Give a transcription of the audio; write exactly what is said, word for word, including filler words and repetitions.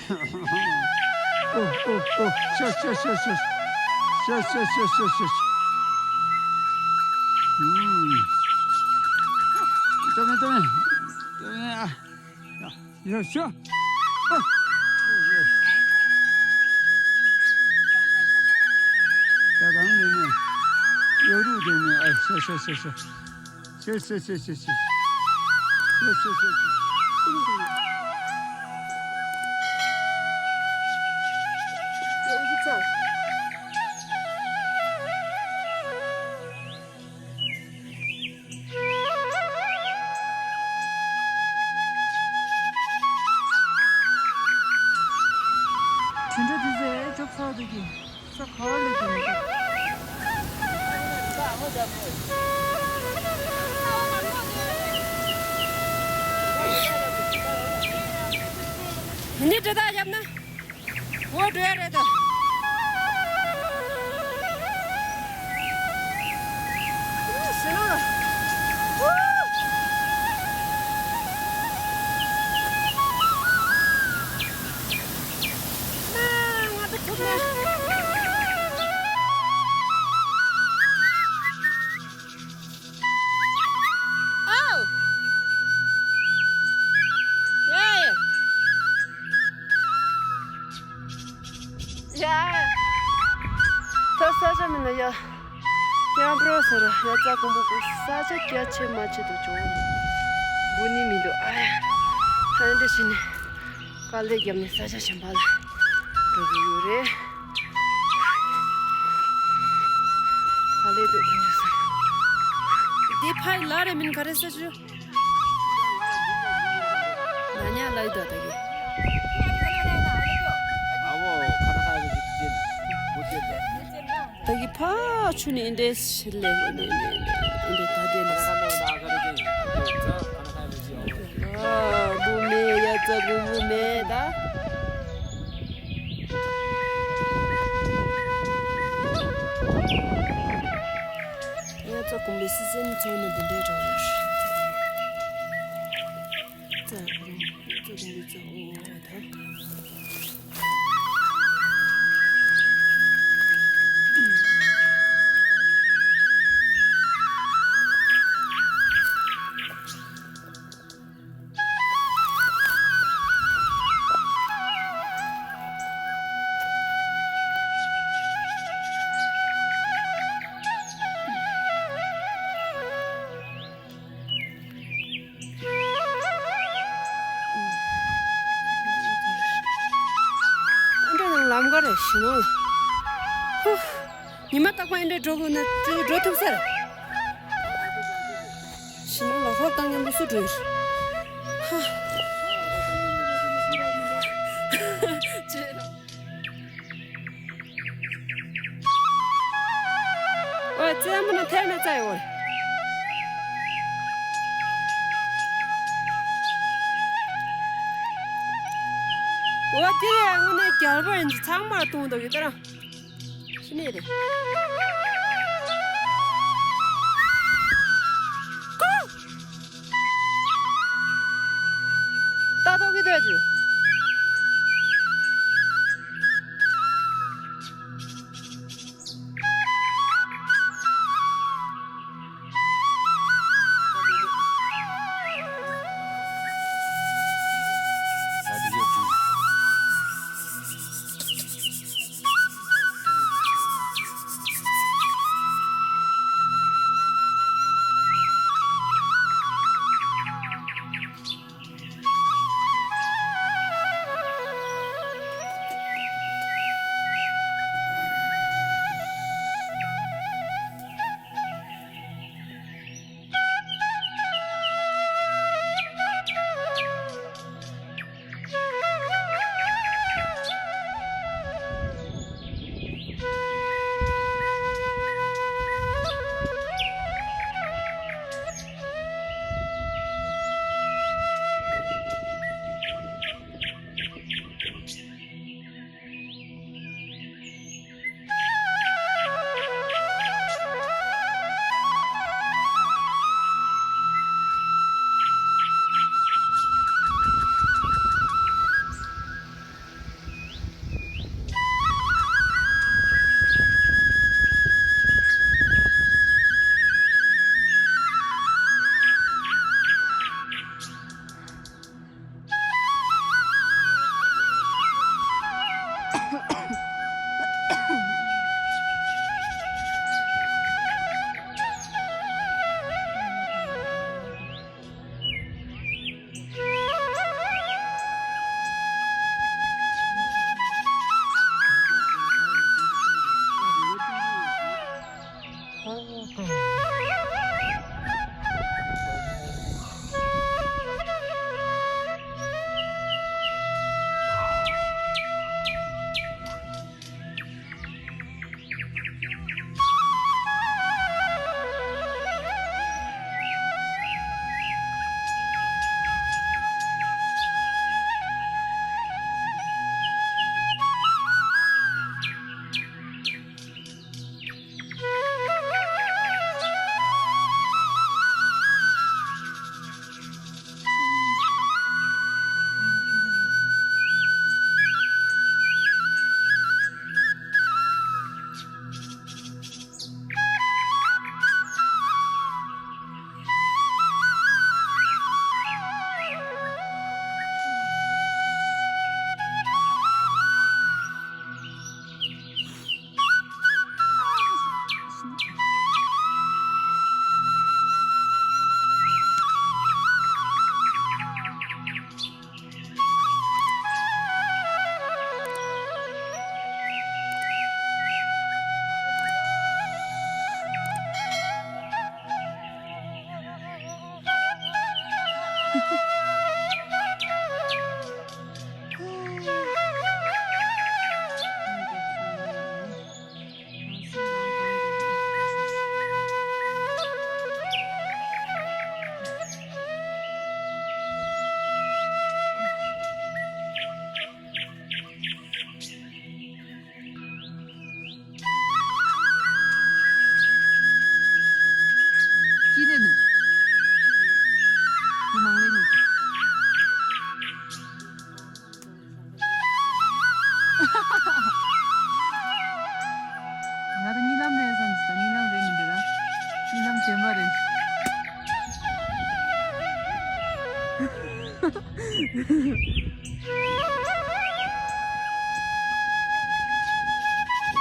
ཨོ། ཨོ། ཨོ། ཤ་ཤ་ཤ་ཤ། ཤ་ཤ་ཤ་ཤ་ཤ། ཨུམ། ཏོ་མེ་ཏོ་མེ། ཏོ་མེ་ཨ། ཡ་ཡ་ཤ། ཨ། ཡ་ཡ། ད་གང་འདུག་ནས། ཡ་རུ་འདུག་ནས་ཨ། ཤ་ཤ་ཤ་ཤ། ཤ་ཤ་ཤ་ཤ་ཤ། ཤ་ཤ་ཤ་ཤ། དུད་འགྲོ་དེ་ཚོས་ཅོག་ཚ་འདུག་གི། ས་ག་བ་ལ་འགྲོ་མི་འདུག་འདི་འདྲ་ད་བརྒྱབ་ན། འོ་འགྲོ་ཡ་རེད་ད། ཨུ། ཞེ་ནོ་ལ། ཨུ། ཨ། ང་ད་ཐུག་ནས། ཨའོ། ཡ་ཡ། ཡ། ད་ས་ཆ་མིན་ན་ཡ། ཡང་པྲོ་ཟེར་ཡ་ཙ་ཀོང་པོ་ཀོ་ས་ཆ་རྒྱ་ཆེ་མ་ཆེ་དུ་བྱུང་། འབུ་ནི་མི་འདུག་ཨ་ཡ། ད་འདི་བྱས་ནས་དཀའ་ལས་བརྒྱབ་ནས་ས་ཆ་གཞན་པ་ལ་འགྲོ་གི་ཡོད་རེད། དཀའ་ལས་འདུག་ཁོང་ཚོ་ས། འདི་ཕ་ཡི་ལ་རེ་མིན་ག་རེ་ས་ཆུ། ན་ཉག་ལ་ཡི་དོ་ད་གི། ད་གི་ཕ་ཆུ་ནི་འདྲེ་ལེ་འདྲེ་ད་དེ་ལ། ཨ་བུ་མེ་ཡ་ཙ་བུ་བུ་མེ་ད། ཡ་ཙ་གོང་པའི་སི་སེམས་ཚོ་ནི་འདི་འདྲའི་གྲོགས་ཡོད། ཙ་གོང་ཙ་གོང་པའི་ཙ་འོ་འོ་ད། ཨ་འདྲ་ནང་ལམ་ག་རེ་ཞི་ནོ་ལ། ཧུ། ཉི་མ་རྟག་པར་ཨ་འདྲ་འགྲོ་དགོས་ན་ཅིག་འགྲོ་ཐུབ་ས་རེད། ཞི་ནོ་ལ་ཧོབ་བཏང་མཉམ་དུ་སུ་འགྲོ་ཡོད། ཧ། ཅེ་ར། ཨོ་ཙེ་མོ་ན་ཐེར་ན་ཙ་ཡོད། ཨོ་དེ་ལས་དངོས་གནས་རྒྱལ་པོ་ཡིན་ཚང་མར་གཏོང་འདུག་ཡོད་ད་ར། ཤི་ནས་རེད། ཀོ། ལྟ་ཐོག་གི་སྡོད་རྒྱུ།